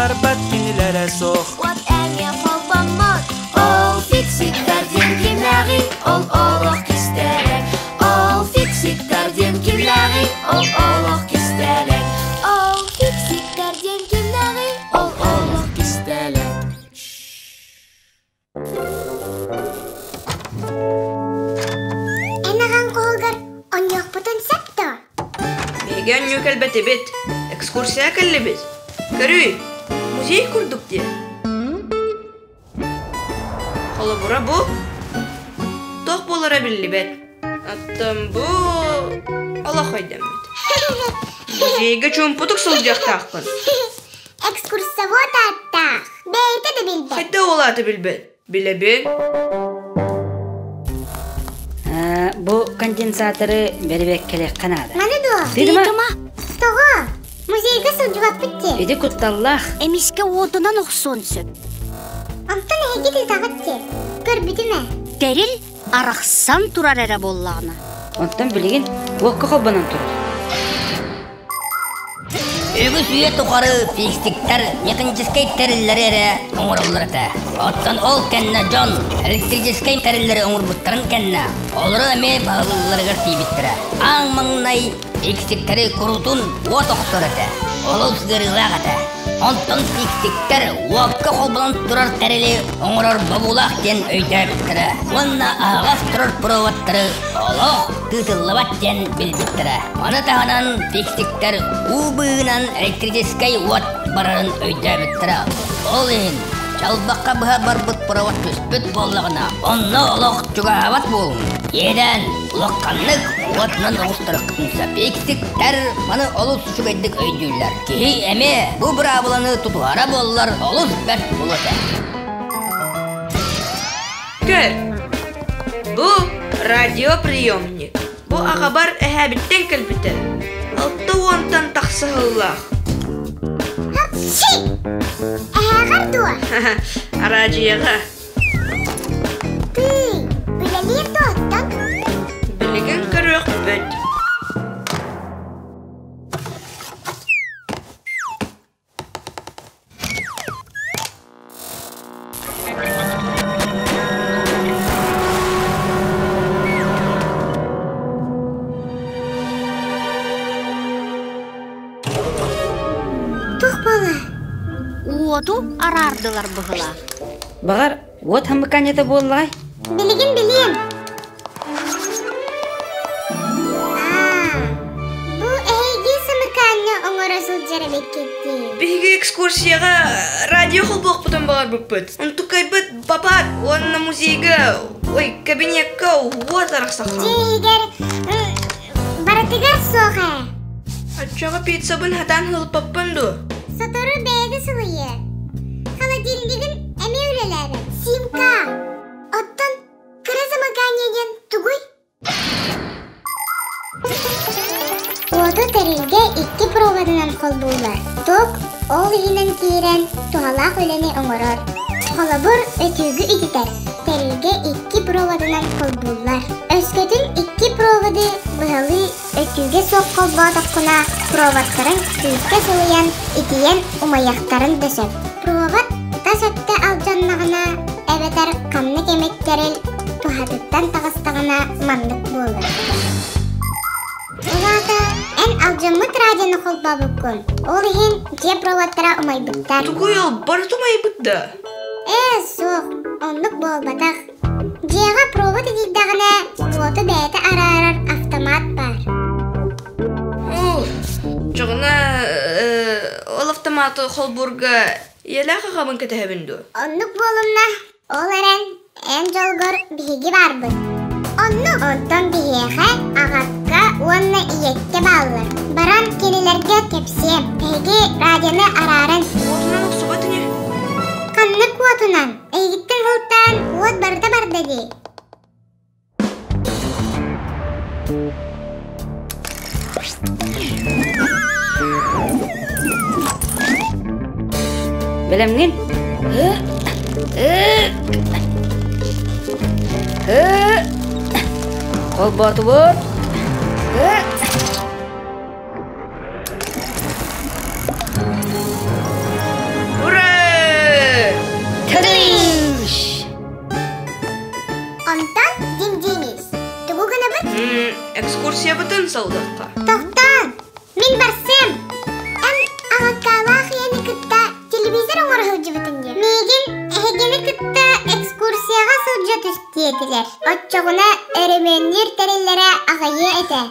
барбат кинилэрэ суох. Уот эмиэ холбоммот. Ол фиксиктар диэн кимнээҕий? Ол олох кистэлэҥ. Ол фиксиктар диэн кимнээҕий? Ол олох кистэлэҥ. Ол фиксиктар диэн кимнээҕий? Ол олох кистэлэҥ. Эн аҕаҥ хоһугар онньуохпутун сөп дуо? Биһиги онньуу кэлбэтибит, экскурсия кэллибит. Көрүүй, музей курдук диэ. Холобура бу туох буолара биллибэт. Оттон бу олох өйдөммүт. Музейга чуумпутук сылдьыахтаахпын. Экскурсовод ааттаах. Бэйэтэ да билбэт. Хайда ол ааты билбэт? Билэбин. Бу конденсаторы бэрэбиэркэлиэххэ наада. Маны дуо? Тыытыма! Тоҕо? Музейга сылдьыбаппыт дии. Ити кутталлаах. Эмискэ уотунан охсуон сөп. Онтон эһиги тыытаҕыт дии. Көрбүтүм ээ. Тэрил арахсан турар эрэ буоллаҕына. Онтон билигин уокка холбонон турар. Үгүс үйэ тухары физиктэр механическай тэриллэри эрэ оҥороллор этэ. Оттон ол кэннэ дьон электрическэй тэриллэри оҥорбуттарын кэннэ олору эмиэ баһылыылларыгар тиийбиттэрэ. Аан маҥнай физиктэри куруутун уот охсор этэ. Олус ыарыылаах этэ. Онтон физиктэр уокка холбонон турар тэрили оҥорор бобуулаах диэн өйдөөбүттэрэ уонна аһаҕас турар проводтары олох тыытыллыбат диэн билбиттэрэ. Маны таһынан фиксиктэр уу быыһынан электрическэй уот барарын өйдөөбүттэрэ. Ол иһин чалбахха быһа барбыт провод түспүт буоллаҕына, онно олох чугаһаабат буолуҥ. Иэдээн улаханнык уотунан оҕустарыаххытын сөп. Фиксиктэр маны олус үчүгэйдик өйдүүллэр. Киһи эмиэ бу быраабыланы тутуһара буоллар олус бэрт буолуо этэ. Көр, бу радиоприемник. Бу аҕабар эһээбиттэн кэлбитэ. Алта уонтан тахса сыллаах. Хапчи! Эһээҕэр дуо? Араадьыйаҕа. Тыый, үлэлиир дуо оттон? Билигин көрүөхпүт. Туох буола? Уоту араардылар быһылаах. Баҕар, уот хамыкаанньата буоллаҕай? Билигин билиэм. Аа, бу эһиги самыкаанньа оҥоро сылдьар эбиккит дии. Биһиги экскурсияҕа радио холбуохпутун баҕарбыппыт. Онтукайбыт бапаат уонна музейга, ой, кабинекка уот арахсахха. Дьиэ иһигэр барытыгар суох ээ. Оччоҕо пиццабын хатаан ылыппаппын дуо? Сотору бэйэтэ сылыйыа. Холодильнигын эмиэ үлэлээбэт. Симка, оттон Кыра замыкание диэн тугуй? Уоту тэрилгэ икки проводынан холбууллар. Ток ол иһинэн киирэн туһалаах үлэни оҥорор. Холобур, өтүүгү ититэр. Тэрилгэ икки проводынан холбууллар. Өскөтүн икки проводы быһалыы өтүүгэ суох холбоотоххуна, проводтарын күүскэ сылыйан, итийэн умайыахтарын да сөп. Провод тас өттө алдьаннаҕына эбэтэр ханнык эмит тэрил туһатыттан таҕыстаҕына маннык буолар. Ол аата эн алдьаммыт радионы холбообуккун, ол иһин дьиэ проводтара умайбыттар. Тугуй ол, барыта умайбыт да? Ээ, суох, оннук буолбатах. Дьиэҕэ провод итийдэҕинэ, уоту бэйэтэ араарар автомат баар. Чоҕуна ол автоматы холбуурга ийэлээх аҕабын кэтэһэбин дуо? Оннук буолумна, ол эрэн эн дьолгор биһиги баарбыт. Оннук онтон биһиэхэ аҕакка уонна ийэккэ бааллар. Баран кинилэргэ кэпсиэм. Эһиги радионы арааран. Уотунан охсубат ини. Ханнык уотунан? Эйигиттэн сылтаан уот барыта барда дии. Бэлэмҥин? Холботубут. Экскурсиябытын салгыахха. Тохтоон, мин барсыам. Эн аҕаккаалаах ийэни кытта телевизор оҥоро сылдьыбытын дии. Миигин эһигини кытта экскурсияҕа сылдьа түс диэтилэр. Оччоҕуна өрөмүөннүүр тэриллэрэ аҕыйыа этэ.